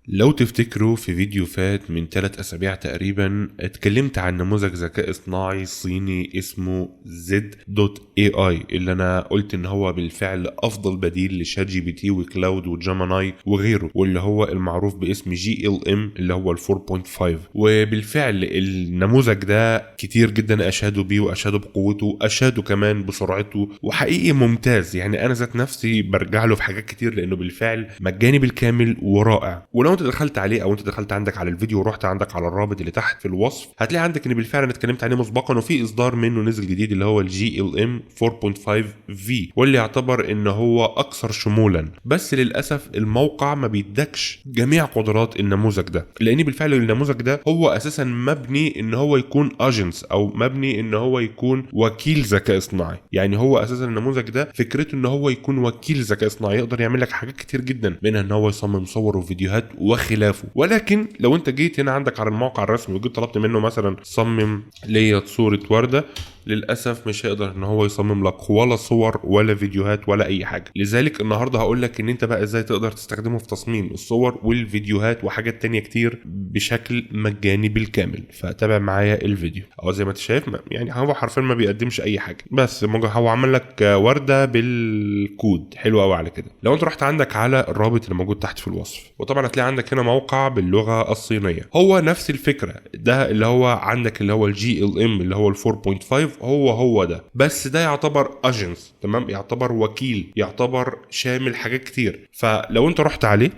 لو تفتكروا في فيديو فات من 3 أسابيع تقريبا اتكلمت عن نموذج ذكاء اصطناعي صيني اسمه Z.ai، اللي انا قلت ان هو بالفعل افضل بديل ل ChatGPT و Claude و Gemini وغيره، واللي هو المعروف باسم GLM اللي هو ال 4.5. وبالفعل النموذج ده كتير جدا اشادوا بيه واشادوا بقوته، اشادوا كمان بسرعته، وحقيقي ممتاز. يعني انا ذات نفسي برجع له في حاجات كتير لانه بالفعل مجاني بالكامل ورائع. ولو انت دخلت عليه او انت دخلت عندك على الفيديو ورحت عندك على الرابط اللي تحت في الوصف، هتلاقي عندك ان بالفعل انا اتكلمت عليه مسبقا، وفي اصدار منه نزل جديد اللي هو ال GLM 4.5 V، واللي يعتبر ان هو اكثر شمولا. بس للاسف الموقع ما بيدكش جميع قدرات النموذج ده، لان بالفعل النموذج ده هو اساسا مبني ان هو يكون agents او مبني ان هو يكون وكيل ذكاء اصطناعي. يعني هو اساسا النموذج ده فكرته ان هو يكون وكيل ذكاء اصطناعي، يقدر يعمل لك حاجات كتير جدا، منها ان هو يصمم صور وفيديوهات وخلافه. ولكن لو انت جيت هنا عندك على الموقع الرسمي وجيت طلبت منه مثلا صمم لي صورة وردة، للاسف مش هيقدر ان هو يصمم لك ولا صور ولا فيديوهات ولا اي حاجة. لذلك النهارده هقول لك ان انت بقى ازاي تقدر تستخدمه في تصميم الصور والفيديوهات وحاجات تانية كتير بشكل مجاني بالكامل. فتابع معايا الفيديو. او زي ما انت شايف يعني هو حرفيا ما بيقدمش اي حاجة، بس هو عمل لك ورده بالكود. حلو قوي على كده. لو انت رحت عندك على الرابط اللي موجود تحت في الوصف، وطبعا هتلاقي عندك هنا موقع باللغة الصينية، هو نفس الفكرة ده اللي هو عندك اللي هو ال GLM اللي هو ال 4.5، هو ده، بس ده يعتبر agents، تمام، يعتبر وكيل، يعتبر شامل حاجات كتير. فلو انت رحت عليه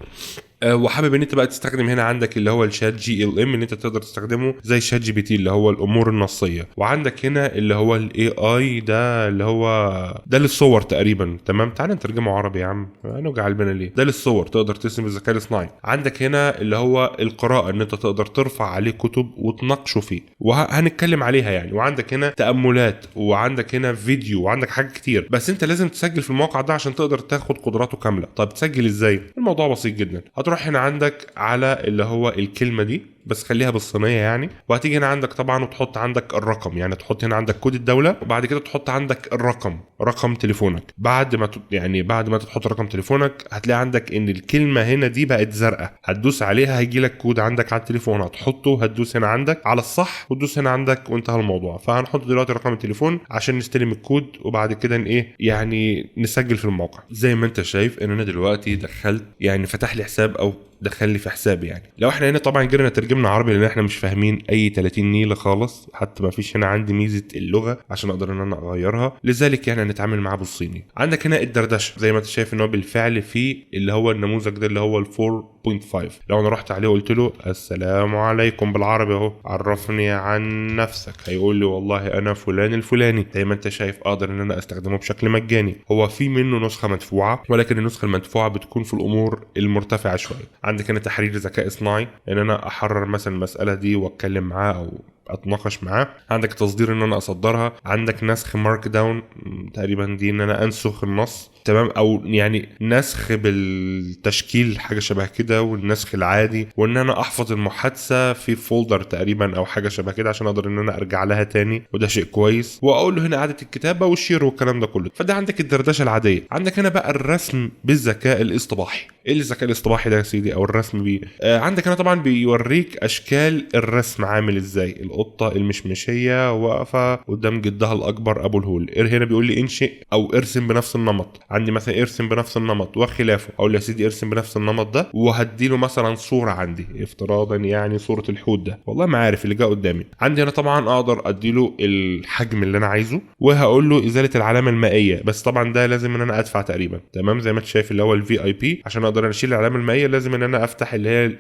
وحابب ان انت بقى تستخدم هنا عندك اللي هو ال ChatGLM اللي انت تقدر تستخدمه زي ChatGPT اللي هو الامور النصيه، وعندك هنا اللي هو ال AI ده اللي هو ده للصور تقريبا، تمام. تعال نترجمه عربي يا عم، نوجع قلبنا ليه. ده للصور تقدر ترسم بالذكاء الاصطناعي. عندك هنا اللي هو القراءة، ان انت تقدر ترفع عليه كتب وتناقشه فيه، وهنتكلم عليها يعني. وعندك هنا تاملات، وعندك هنا فيديو، وعندك حاجات كتير. بس انت لازم تسجل في الموقع ده عشان تقدر تاخد قدراته كاملة. طب تسجل ازاي؟ الموضوع بسيط جدا. هتروح هنا عندك على اللي هو الكلمة دي، بس خليها بالصينيه يعني، وهتيجي هنا عندك طبعا وتحط عندك الرقم، يعني تحط هنا عندك كود الدولة، وبعد كده تحط عندك الرقم، رقم تليفونك. بعد ما يعني بعد ما تحط رقم تليفونك هتلاقي عندك ان الكلمة هنا دي بقت زرقاء، هتدوس عليها هيجي لك كود عندك على التليفون، هتحطه، هتدوس هنا عندك على الصح وتدوس هنا عندك، وانتهى الموضوع. فهنحط دلوقتي رقم التليفون عشان نستلم الكود، وبعد كده ايه يعني نسجل في الموقع. زي ما انت شايف ان انا دلوقتي دخلت، يعني فتح لي حساب او دخل لي في حسابي. يعني لو احنا هنا طبعا جينا ترجمنا عربي لان احنا مش فاهمين اي 30 نيله خالص، حتى ما فيش هنا عندي ميزة اللغة عشان اقدر ان انا اغيرها، لذلك يعني هنتعامل معاه بالصيني. عندك هنا الدردشة، زي ما انت شايف ان هو بالفعل في اللي هو النموذج ده اللي هو ال 4.5. لو انا رحت عليه وقلت له السلام عليكم بالعربي اهو، عرفني عن نفسك، هيقول لي والله انا فلان الفلاني. زي ما انت شايف اقدر ان انا استخدمه بشكل مجاني. هو في منه نسخه مدفوعة، ولكن النسخة المدفوعه بتكون في الامور المرتفعة شوية. عندك هنا تحرير ذكاء اصطناعي، ان انا احرر مثلا المسالة دي واتكلم معاه او اتناقش معاه. عندك تصدير ان انا اصدرها. عندك نسخ markdown تقريبا، دي ان انا انسخ النص، تمام، او يعني نسخ بالتشكيل حاجة شبه كده، والنسخ العادي، وان انا احفظ المحادثة في folder تقريبا او حاجة شبه كده عشان اقدر ان انا ارجع لها تاني، وده شيء كويس. واقول له هنا اعاده الكتابة وال share والكلام ده كله. فده عندك الدردشة العادية. عندك هنا بقى الرسم بالذكاء الاصطباحي. ايه الذكاء الاصطباحي ده يا سيدي، او الرسم بيه؟ عندك هنا طبعا بيوريك اشكال الرسم عامل ازاي. القطة المشمشيه واقفة قدام جدها الاكبر ابو الهول. هنا بيقول لي انشئ او ارسم بنفس النمط. عندي مثلا ارسم بنفس النمط وخلافه. اقول له يا سيدي ارسم بنفس النمط ده، وهدي له مثلا صوره عندي افتراضا يعني صوره الحوت ده، والله ما عارف اللي جه قدامي. عندي هنا طبعا اقدر ادي له الحجم اللي انا عايزه، وهقول له ازالة العلامة المائية، بس طبعا ده لازم ان انا ادفع تقريبا، تمام، زي ما انت شايف اللي هو ال VIP. عشان اقدر اشيل العلامة المائية لازم ان انا افتح اللي هي يعني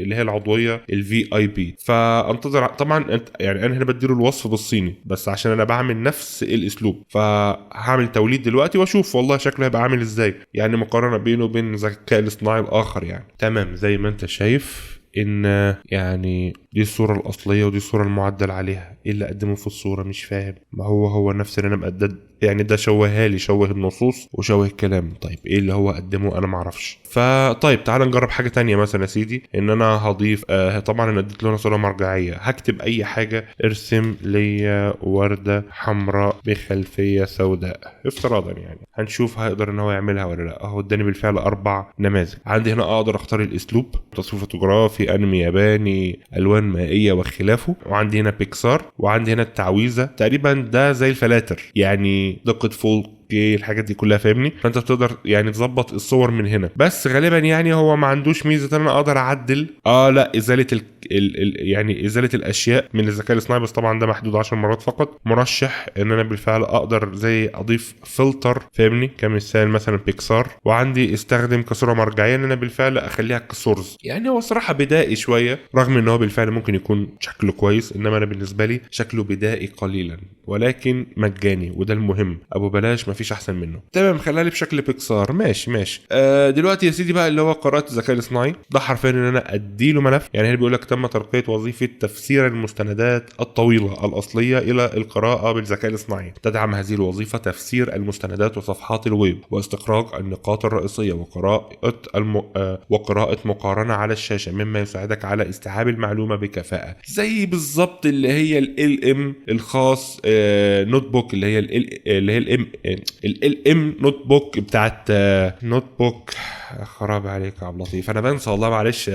اللي هي العضوية ال VIP. فانتظر طبعا يعني انا هنا بديله الوصف بالصيني بس عشان انا بعمل نفس الاسلوب. فهعمل توليد دلوقتي واشوف والله شكله هيبقى عامل ازاي، يعني مقارنة بينه وبين الذكاء الاصطناعي الاخر يعني. تمام، زي ما انت شايف ان يعني دي الصورة الاصلية ودي الصورة المعدل عليها. ايه اللي قدمه في الصورة؟ مش فاهم. ما هو هو نفس اللي انا مقدد يعني، ده شوهها لي، شوه النصوص وشوه الكلام. طيب ايه اللي هو قدمه؟ انا ما اعرفش. فطيب تعال نجرب حاجة تانية. مثلا يا سيدي ان انا هضيف طبعا انا اديت له صوره مرجعية، هكتب اي حاجة، ارسم لي ورده حمراء بخلفيه سوداء افتراضا يعني، هنشوف هيقدر ان هو يعملها ولا لا. اهو اداني بالفعل 4 نماذج. عندي هنا اقدر اختار الاسلوب، تصوير فوتوغرافي، انمي ياباني، الوان مائية وخلافه. وعندي هنا بيكسار، وعندي هنا التعويذه، تقريبا ده زي الفلاتر يعني، دقه فوق الحاجات دي كلها فاهمني. فانت بتقدر يعني تظبط الصور من هنا. بس غالبا يعني هو ما عندوش ميزة ان انا اقدر اعدل لا ازالة ال ال يعني ازالة الاشياء من الذكاء الاصطناعي، بس طبعا ده محدود 10 مرات فقط. مرشح ان انا بالفعل اقدر زي اضيف فلتر فاهمني، كمثال مثلا بيكسار. وعندي استخدم كصوره مرجعية ان انا بالفعل اخليها ك source. يعني هو صراحة بدائي شوية، رغم ان هو بالفعل ممكن يكون شكله كويس، انما انا بالنسبة لي شكله بدائي قليلا، ولكن مجاني وده المهم. ابو بلاش مفيش احسن منه. تمام، خليها لي بشكل بيكسار، ماشي ماشي. دلوقتي يا سيدي بقى اللي هو قراءة الذكاء الاصطناعي ده، حرفيا ان انا اديله ملف. يعني هنا بيقول لك تم ترقيه وظيفة تفسير المستندات الطويلة الاصلية الى القراءة بالذكاء الاصطناعي. تدعم هذه الوظيفة تفسير المستندات وصفحات الويب واستخراج النقاط الرئيسية وقراءة مقارنة على الشاشة، مما يساعدك على استيعاب المعلومة بكفاءة. زي بالظبط اللي هي LM الخاص notebook، اللي هي اللي هي ال M LM notebook بتاعت notebook. خراب عليك يا عبد اللطيف، انا بنسى والله معلش،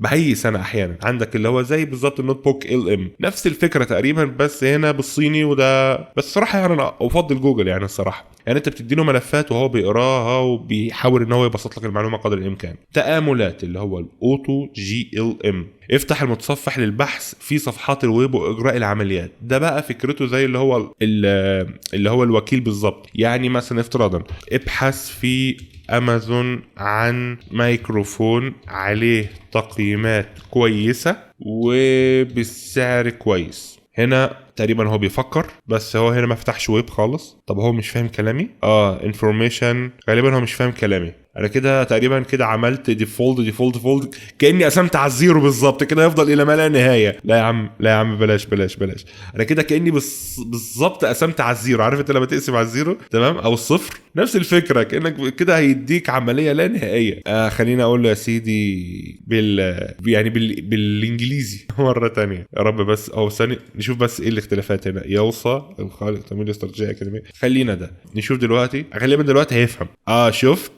بهيس انا احيانا. عندك اللي هو زي بالظبط ال NotebookLM، نفس الفكرة تقريبا، بس هنا بالصيني. وده بس صراحة يعني انا افضل جوجل يعني الصراحة. يعني انت بتدي له ملفات وهو بيقراها وبيحاول ان هو يبسط لك المعلومة قدر الامكان. تآملات اللي هو ال AutoGLM، افتح المتصفح للبحث في صفحات الويب واجراء العمليات. ده بقى فكرته زي اللي هو الوكيل بالظبط. يعني مثلا افتراضا ابحث في امازون عن مايكروفون عليه تقييمات كويسة وبالسعر كويس. هنا تقريبا هو بيفكر، بس هو هنا ما فتحش ويب خالص. طب هو مش فاهم كلامي؟ information، غالبا هو مش فاهم كلامي. انا كده تقريبا كده عملت default default default، كاني قسمت على ال zero بالظبط كده، يفضل الى ما لا نهاية. لا يا عم، لا يا عم، بلاش بلاش بلاش. انا كده كاني بالظبط قسمت على ال zero. عارف انت لما تقسم على ال zero تمام او الصفر، نفس الفكرة، كانك كده هيديك عملية لا نهائية. خليني اقول له يا سيدي بالانجليزي مرة ثانية يا رب. بس او ثانية نشوف بس ايه الاختلافات هنا. يوصى الخالق تمويل استراتيجية اكاديمية. خلينا ده نشوف دلوقتي، غالبا دلوقتي هيفهم. شفت،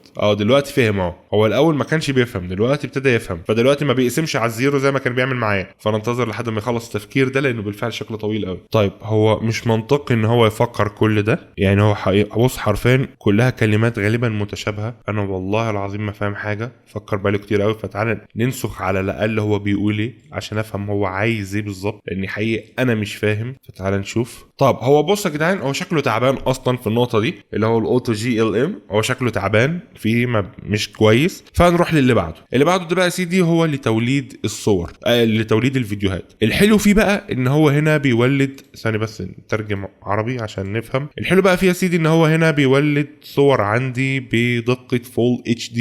دلوقتي فهم اهو. هو الاول ما كانش بيفهم، دلوقتي ابتدى يفهم. فدلوقتي ما بيقسمش على ال zero زي ما كان بيعمل معايا. فننتظر لحد ما يخلص التفكير ده، لانه بالفعل شكله طويل قوي. طيب هو مش منطقي ان هو يفكر كل ده يعني. هو بص حرفيا كلها كلمات غالبا متشابهة. انا والله العظيم ما فاهم حاجة، فكر بالي كتير قوي. فتعالى ننسخ على الاقل هو بيقول ايه عشان افهم هو عايز ايه بالظبط، لان حقيقي انا مش فاهم. فتعالى نشوف. طب هو بص يا جدعان، هو شكله تعبان اصلا في النقطة دي اللي هو ال AutoGLM، هو شكله تعبان فيه، ما مش كويس. فنروح للي بعده. اللي بعده ده بقى يا سيدي هو لتوليد الصور، لتوليد الفيديوهات. الحلو فيه بقى ان هو هنا بيولد، ثاني بس نترجم عربي عشان نفهم. الحلو بقى فيه يا سيدي ان هو هنا بيولد صور عندي بدقة full HD،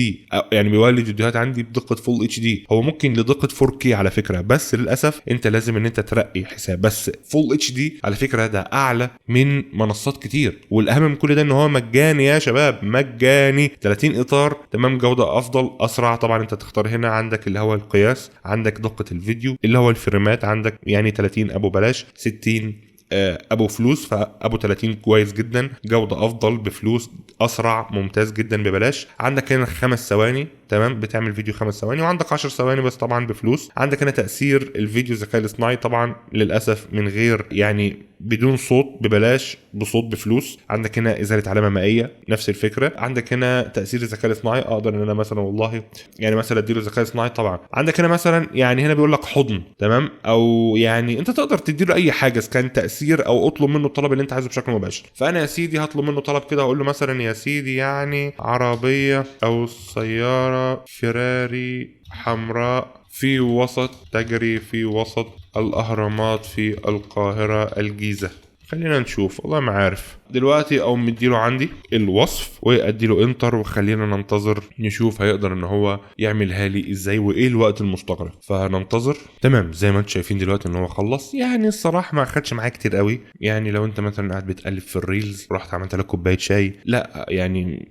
يعني بيولد فيديوهات عندي بدقة full HD. هو ممكن لدقه 4K على فكرة، بس للاسف انت لازم ان انت ترقي حساب. بس full HD على فكرة ده اعلى من منصات كتير. والاهم من كل ده ان هو مجاني يا شباب، مجاني. 30 اطار، تمام، جوده افضل، اسرع. طبعا انت تختار هنا، عندك اللي هو القياس، عندك دقه الفيديو اللي هو الفريمات، عندك يعني 30 ابو بلاش، 60 ابو فلوس. فابو 30 كويس جدا، جوده افضل بفلوس، اسرع، ممتاز جدا ببلاش. عندك هنا 5 ثواني، تمام، بتعمل فيديو 5 ثواني، وعندك 10 ثواني بس طبعا بفلوس. عندك هنا تاثير الفيديو الذكاء الاصطناعي، طبعا للاسف من غير يعني بدون صوت ببلاش، بصوت بفلوس. عندك هنا ازالة علامة مائية نفس الفكرة. عندك هنا تاثير الذكاء الاصطناعي، اقدر ان انا مثلا والله يعني مثلا اديله الذكاء الاصطناعي. طبعا عندك هنا مثلا يعني هنا بيقول لك حضن، تمام، او يعني انت تقدر تديله اي حاجة اذا كان تاثير او اطلب منه الطلب اللي انت عايزه بشكل مباشر. فانا يا سيدي هطلب منه طلب كده، اقول له مثلا يا سيدي يعني عربية او سيارة فيراري حمراء في وسط، تجري في وسط الأهرامات في القاهرة الجيزة. خلينا نشوف، والله ما عارف دلوقتي. او مديله عندي الوصف وادي له enter، وخلينا ننتظر نشوف هيقدر ان هو يعملها لي ازاي وايه الوقت المستغرق. فننتظر. تمام، زي ما انتم شايفين دلوقتي ان هو خلص. يعني الصراحة ما اخدش معايا كتير قوي، يعني لو انت مثلا قاعد بتقلب في ال reels رحت عملت لك كوباية شاي، لا يعني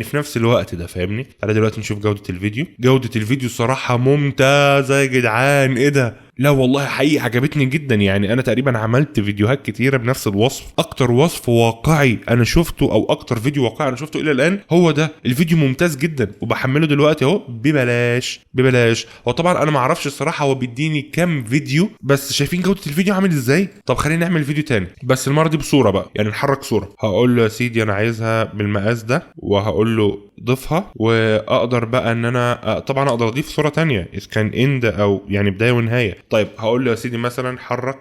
في نفس الوقت ده، فاهمني؟ تعالى دلوقتي نشوف جوده الفيديو. جوده الفيديو صراحة ممتازة يا جدعان، ايه ده؟ لا والله حقيقي عجبتني جدا. يعني انا تقريبا عملت فيديوهات كتيرة بنفس الوصف. اكتر وصف واقعي انا شفته او اكتر فيديو واقعي انا شفته الى الان هو ده. الفيديو ممتاز جدا وبحمله دلوقتي اهو ببلاش ببلاش. هو طبعا انا ما اعرفش الصراحة هو بيديني كام فيديو، بس شايفين جوده الفيديو عامل ازاي؟ طب خلينا نعمل فيديو تاني بس المرة دي بصورة بقى، يعني نحرك صوره. هقول له يا سيدي انا عايزها بالمقاس ده، وهقول له ضيفها، واقدر بقى ان انا طبعا اقدر اضيف صوره تانية اذا كان end او يعني بداية ونهاية. طيب هقول له يا سيدي مثلا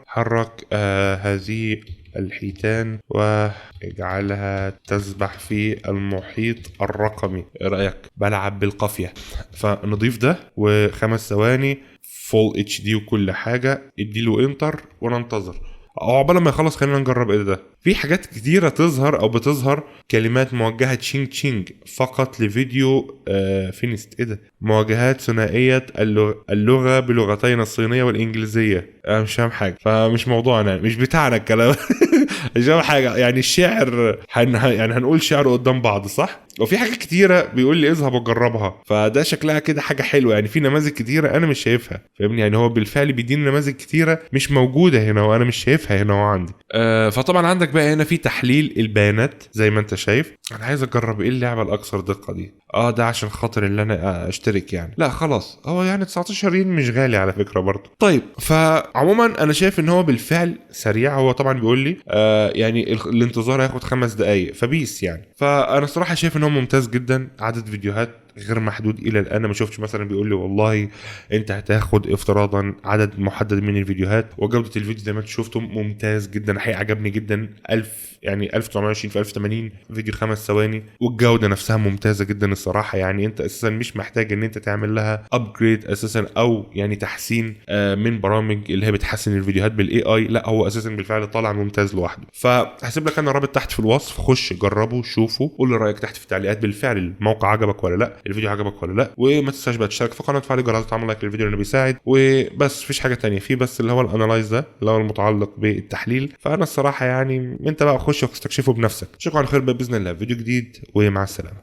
حرك هذه الحيتان واجعلها تسبح في المحيط الرقمي. ايه رايك؟ بلعب بالقافيه. فنضيف ده وخمس ثواني full HD وكل حاجة، اديله enter وننتظر عقبال ما يخلص. خلينا نجرب ايه ده. في حاجات كتيرة تظهر او بتظهر كلمات موجهة تشينج تشينج فقط لفيديو فينست. ايه ده؟ مواجهات ثنائية اللغة بلغتين الصينية والانجليزية. انا مش فاهم حاجة، فمش موضوعنا، مش بتاعنا الكلام. مش فاهم حاجة. يعني الشعر يعني هنقول شعر قدام بعض صح؟ وفي حاجات كتيرة بيقول لي اذهب وجربها، فده شكلها كده حاجة حلوة. يعني في نماذج كتيرة انا مش شايفها، فاهمني؟ يعني هو بالفعل بيديني نماذج كتيرة مش موجودة هنا وانا مش شايفها هنا وعندي. فطبعا عندك بقى هنا في تحليل البيانات زي ما انت شايف. انا عايز اجرب ايه اللعبة الاكثر دقه دي. ده عشان خاطر اللي انا اشترك يعني. لا خلاص، هو يعني 19 ين مش غالي على فكرة برضه. طيب فعموما انا شايف ان هو بالفعل سريع. هو طبعا بيقول لي يعني الانتظار هياخد 5 دقائق فبيس يعني. فانا صراحة شايف ان هو ممتاز جدا. عدد فيديوهات غير محدود الى الان، ما شفتش مثلا بيقول لي والله انت هتاخد افتراضا عدد محدد من الفيديوهات. وجوده الفيديو زي ما انتم شفتم ممتاز جدا، حقيقي عجبني جدا. 1000 يعني 1920 في 1080 فيديو 5 ثواني، والجودة نفسها ممتازة جدا الصراحة. يعني انت اساسا مش محتاج ان انت تعمل لها upgrade اساسا او يعني تحسين من برامج اللي هي بتحسن الفيديوهات بال AI، لا هو اساسا بالفعل طالع ممتاز لوحده. فهسيب لك انا الرابط تحت في الوصف، خش جربه شوفه، قول لي رايك تحت في التعليقات، بالفعل الموقع عجبك ولا لا، الفيديو عجبك ولا لا. وما تنساش بقى تشترك في القناة وتفعل الجرس وتعمل like للفيديو لانه بيساعد. وبس مفيش حاجة تانية، في بس اللي هو ال analyze ده اللي هو المتعلق بالتحليل. فانا الصراحة يعني انت بقى خش واستكشفه بنفسك. اشوفكم على خير باذن الله في فيديو جديد، ومع السلامة.